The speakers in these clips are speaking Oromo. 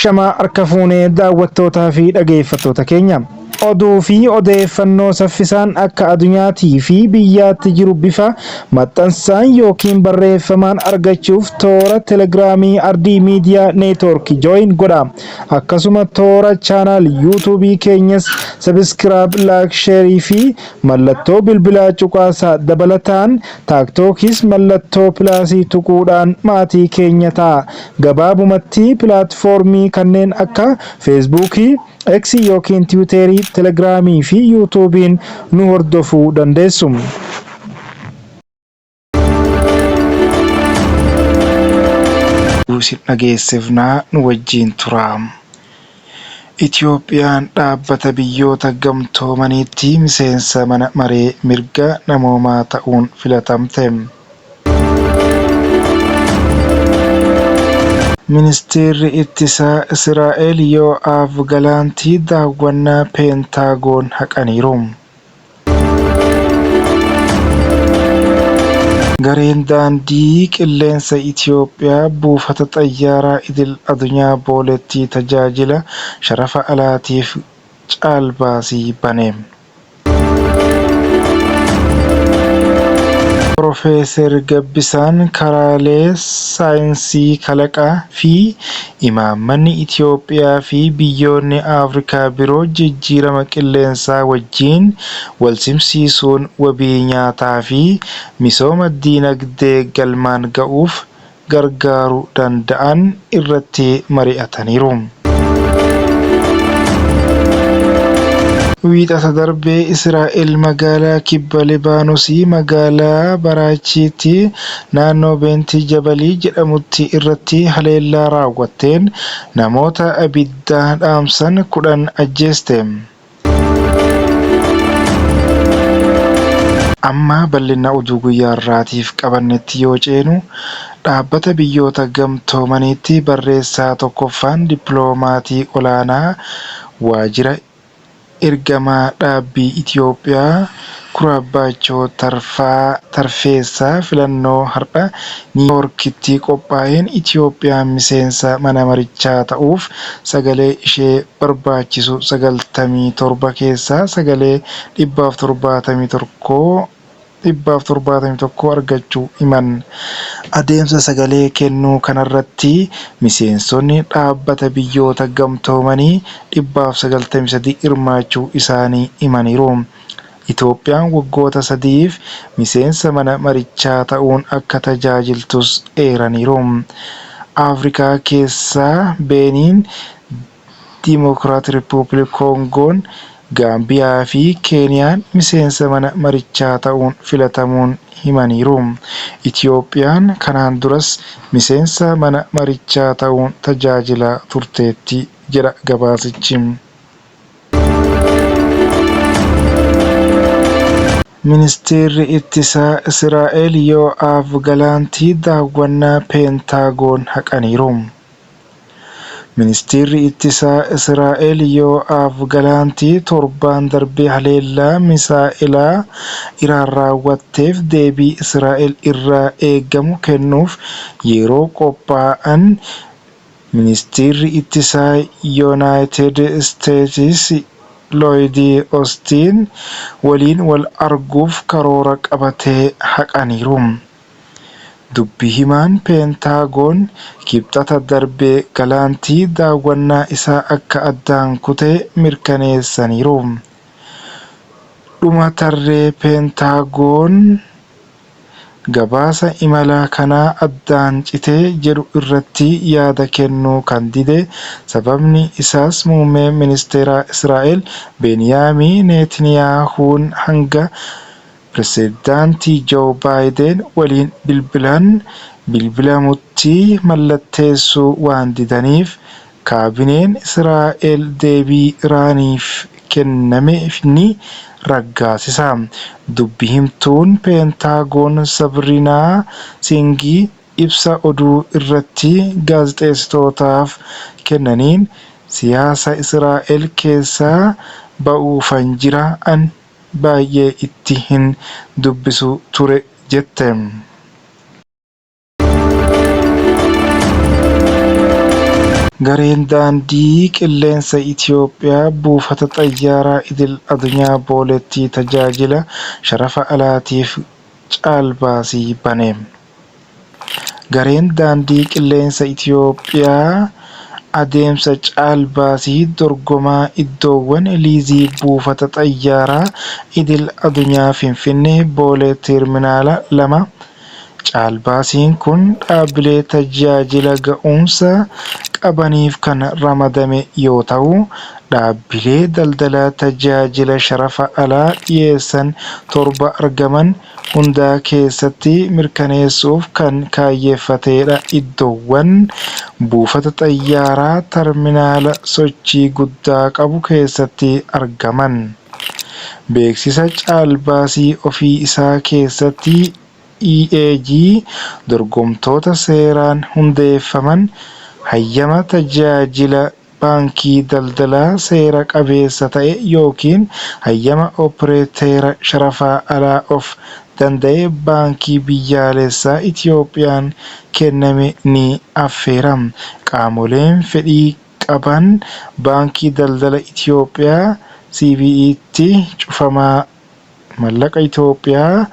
Ashamaa harka fuunee daawwattootaa fi dhageeffattoota keenya. Oduu fi odeeffannoo saffisaan akka adunyaatii fi biyyaatti jiru bifa maxxansaan yookiin barreeffamaan argachuuf toora Telegiraamii Ardii Miidiyaa Neetwoork join godha. Akkasuma toora channel YouTube keenyas subscribe, like, share fi mallattoo bilbilaa cuqaasaa. Dabalataan Taaktookis mallattoo pilaasii tuquudhaan maatii keenya ta'a. Gabaabumatti pilaatfoormii kanneen akka Feesbuukii, X yookiin Tiwuteerii, Telegiraamii fi Yuutuubiin nu hordofuu dandeessu. Isin dhageessifnaa nu wajjiin turaa. Itiyoophiyaan Dhaabbata Biyyoota Gamtoomaniitti miseensa mana maree mirga namoomaa ta'uun filatamte. Ministiirri Ittisaa Isiraa'el Yoo'aav Galaanti daawwannaa Peentaagoon haqaniiru. Gareen Daandii Qilleensa Itiyoophiyaa Buufata Xayyaaraa Idil Adunyaa Booleetti tajaajila sharafa alaatiif caalbaasii bane. Pirofeesar Gabbisaan karaalee saayinsii kalaqaa fi imaammanni Itiyoophiyaa fi biyyoonni Afrikaa biroo jijjiirama qilleensaa wajjin walsimsiisuun wabii nyaataa fi misooma diinagdee galmaan ga'uuf gargaaru danda'an irratti mari'ataniiru. Wiixata darbe Israa'el magaalaa kibba Libaanos magaalaa Baraachiitti naannoo Beenti Jabalii jedhamutti irratti haleellaa raawwatteen namoota abidda dhaamsan 10 ajjeeste. Amma bal'ina oduu guyyaa har'aatiif qabannetti yoo ceenu, Dhaabbata Biyyoota Gamtoomaniitti barreessaa tokkoffaan dippiloomaatii olaanaa waajjira ergamaa dhaabbii Itiyoophiyaa Kuraabbaachoo Tarfeessaa filannoo har'a Niiwuyoorkitti qophaa'een Itiyoophiyaan miseensa mana marichaa ta'uuf sagalee ishee barbaachisu 97 keessaa sagalee 171 171 argachuu himan. Adeemsa sagalee kennuu kanarratti miseensonni Dhaabbata Biyyoota Gamtoomanii 193 hirmaachuu isaanii himaniiru. Itoophiyaan waggoota sadiif miseensa mana marichaa ta'uun akka tajaajiltus eeraniiru. Afrikaa keessaa Beeniin, Diimookiraat Rippabilik Koongoon, Gaambiyaa fi Keeniyaan miseensa mana marichaa ta'uun filatamuun himaniiru. Itiyoophiyaan kanaan duras miseensa mana marichaa ta'uun tajaajilaa turteetti jedha gabaasichi. Ministiirri Ittisaa Isiraa'el Yoo'aav Galaanti daawwannaa Peentaagoon haqaniiru. Ministiirri Ittisaa Isiraa'el Yoo'aav Galaanti torbaan darbe haleellaa misaa'elaa Iraan raawwatteef deebii Isiraa'el irraa eegamu kennuuf yeroo qophaa'an Ministiirri Ittisaa Yunaayitid Isteetis Looyid Ostiin waliin wal arguuf karoora qabate haqaniiru. Dubbi himaan Peentaagoon Kibxata darbe Galaanti daawwannaa isaa akka addaan kute mirkaneessaniiru. Dhuma tarree Peentaagoon Gabaasa imala kanaa addaan cite jedhu irratti yaada kennuu kan dide sababni isaas Muummeen Ministeeraa Israa'el Beniyaamii Neetniyaahuun hanga Pirezidaantii Joo Baayideen waliin bilbilaan bilbilamutti mallatteessuu waan didaniif Kaabineen Israa'el deebii Iraaniif kenname ni raggaasisa. Dubbi himtuun Peentaagoon Sabrinaa Siingi ibsa oduu irratti gaazexeessitootaaf kennaniin, Siyaasa Israa'el keessaa ba'uufan jira ani baay'ee itti hin dubbisu ture jette. Gareen Daandii Qilleensa Itiyoophiyaa Buufata Xayyaaraa Idil Addunyaa Booleetti tajaajila sharafa alaatiif caalbaasii bane. Gareen Daandii Qilleensa Itiyoophiyaa adeemsa caalbaasii dorgomaa iddoowwan liizii Buufata Xayyaaraa Idil Addunyaa Finfinnee Boolee Teerminaala 2 Caalbaasiin kun dhaabbilee tajaajila ga'umsa qabaniif kan ramadame yoo ta'u, dhaabbilee daldalaa tajaajila sharafa alaa dhiyeessan 7 argaman hundaa keessatti mirkaneessuuf kan kaayyeffateedha Iddoowwan buufata xayyaaraa tarminaala sochii guddaa qabu keessatti argaman. Beeksisa caalbaasii ofii isaa keessatti EAG dorgomtoota seeraan hundeeffaman, hayyama tajaajila baankii daldalaa seera qabeessa ta'e ykn hayyama opereetera sharafa alaa of danda'e Baankii Biyyaalessaa Itiyoophiyaan kenname ni affeera. Qaamoleen fedhii qaban Baankii Daldala Itiyoophiyaa, CBE, tti cufamaa mallaqa Itoophiyaa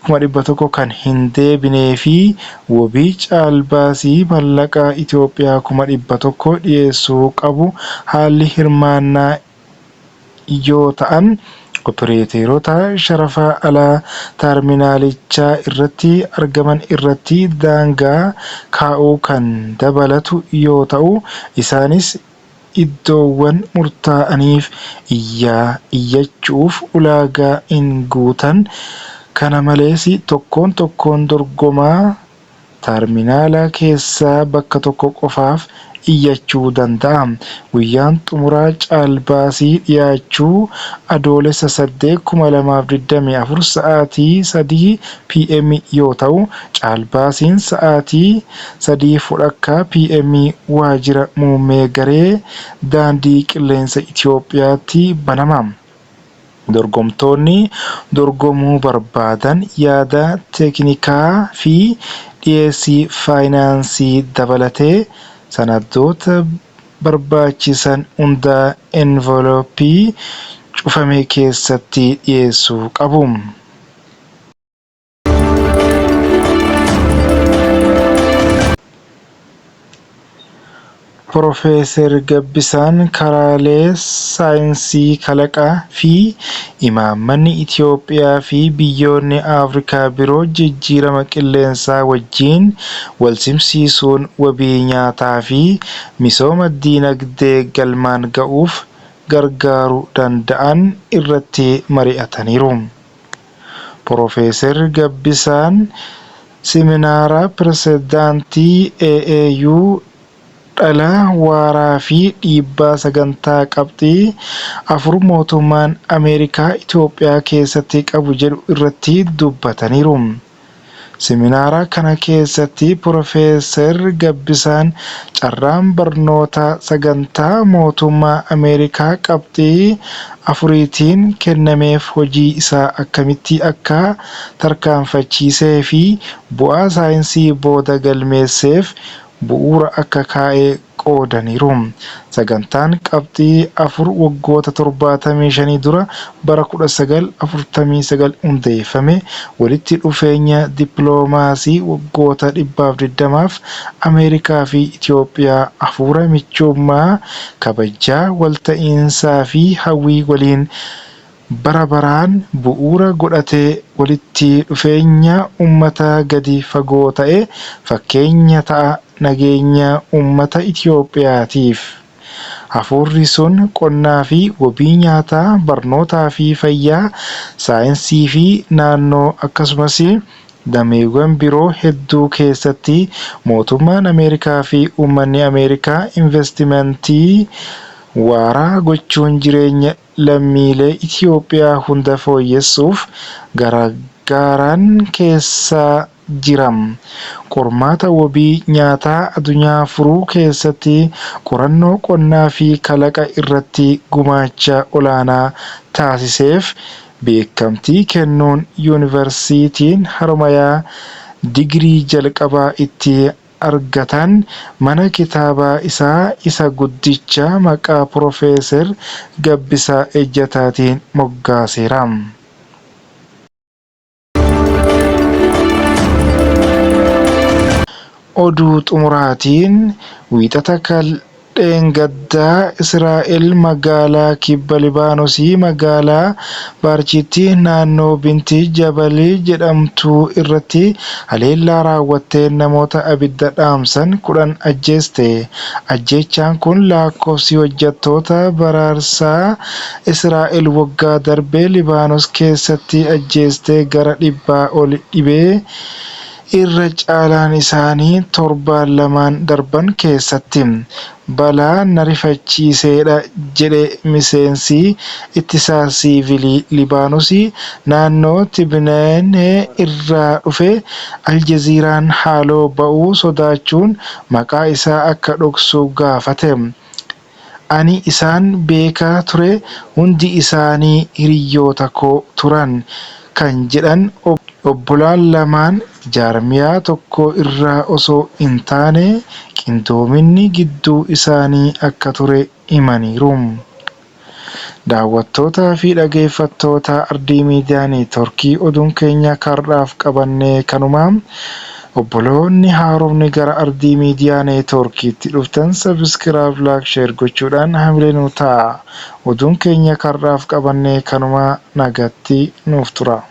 100,000 kan hin deebinee fi wabii caalbaasii mallaqa Itoophiyaa 100,000 dhiyeessuu qabu haalli hirmaannaa yoo ta'an opereeteerota sharafa alaa taarminaalichaa irratti argaman irratti daangaa kaa'uu kan dabalatu yoo ta'u isaanis iddoowwan murtaa'aniif iyyachuuf ulaagaa hin guutan. Kana malees, tokkoon tokkoon dorgomaa taarminaala keessaa bakka tokko qofaaf iyyachuu danda'a. Guyyaan xumuraa caalbaasii dhiyaachuu Adoolessa 8, 2024 sa'aatii 3:00 PM yoo ta'u, caalbaasiin sa'aatii 3:30 PM Waajjira Muummee Garee Daandii Qilleensa Itiyoophiyaatti banama. Dorgomtoonni dorgomuu barbaadan yaada teeknikaa fi dhiyeessii faayinaansii dabalatee sanadoota barbaachisan hunda enveloppii cufame keessatti dhiyeessuu qabu. Pirofeesar Gabbisaan karaalee saayinsii kalaqaa fi imaammanni Itiyoophiyaa fi biyyoonni Afrikaa biroo jijjiirama qilleensaa wajjin walsimsiisuun wabii nyaataa fi misooma diinagdee galmaan ga'uuf gargaaru danda'an irratti mari'ataniiru. Pirofeesar Gabbisaan siminaara Pirezidaantii AAU dhala waaraa fi dhiibbaa sagantaa qabxii 4 mootummaan Ameerikaa Itoophiyaa keessatti qabu jedhu irratti dubbataniiru. Siminaara kana keessatti Pirofeesar Gabbisaan carraan barnoota sagantaa mootummaa Ameerikaa qabxii afuriitiin kennameef hojii isaa akkamitti akka tarkaanfachiisee fi bu'aa saayinsii booda galmeesseef bu'uura akka kaa'e qoodaniiru. Sagantaan qabxii 4 waggoota 75 dura bara 1949 hundeeffame, walitti dhufeenya dippiloomaasii waggoota 120f Ameerikaa fi Itiyoophiyaa hafuura michummaa, kabajaa, walta'iinsaa fi hawwii waliin bara baraan bu'uura godhate walitti dhufeenya ummataa gadi fagoo ta'e fakkeenya ta'a nageenya ummata Itiyoophiyaatiif. Hafuurri sun qonnaa fi wabii nyaataa, barnootaa fi fayyaa, saayinsii fi naannoo akkasumas dameewwan biroo hedduu keessatti mootummaan Ameerikaa fi ummanni Ameerikaa invastimantii waaraa gochuun jireenya lammiilee Itiyoophiyaa hunda fooyyessuuf gargaaran keessa jira. Qormaata wabii nyaataa adunyaa furuu keessatti qorannoo qonnaa fi kalaqa irratti gumaacha olaanaa taasiseef beekamtii kennuun Yuunivarsiitiin Haromayaa digirii jalqabaa itti argatan mana kitaabaa isaa isa guddicha maqaa Pirofeeser Gabbisaa Ejjataatiin moggaaseera. Oduu xumuraatiin, Wiixata dheengaddaa Israa'el magaalaa kibba Libaanosii magaalaa Baarchiitti naannoo Binti Jabal jedhamtu irratti haleellaa raawwatteen namoota abidda dhaamsan 10 ajjeeste. Ajjeechaan kun lakkoofsi hojjettoota baraarsaa Israa'el waggaa darbe Libaanos keessatti ajjeeste gara dhibbaa ol dhibee, irra caalaan isaanii torbaan lamaan darban keessatti. Balaa na rifachiiseedha jedhe miseensi ittisa siivilii Libaanos naannoo Tibneh irraa dhufe Aljeziiraan haaloo ba'uu sodaachuun maqaa isaa akka dhoksu gaafate. Ani isaan beeka ture, hundi isaanii hiriyyoota koo turan, kan jedhan obbolaan lamaan jaarmiyaa tokko irraa osoo hin taane qindoominni gidduu isaanii akka ture himaniiru. Daawwattootaa fi dhageeffattoota Ardii Miidiyaa Neetwoorkii oduun keenya har'aaf qabanne kanuma. Obboloonni haaromni gara Ardii Miidiyaa Neetwoorkiitti dhuftan subscribe, like, share gochuudhaan hamilee nuu ta'a. Oduun keenya har'aaf qabanne kanuma nagatti nuuf tura.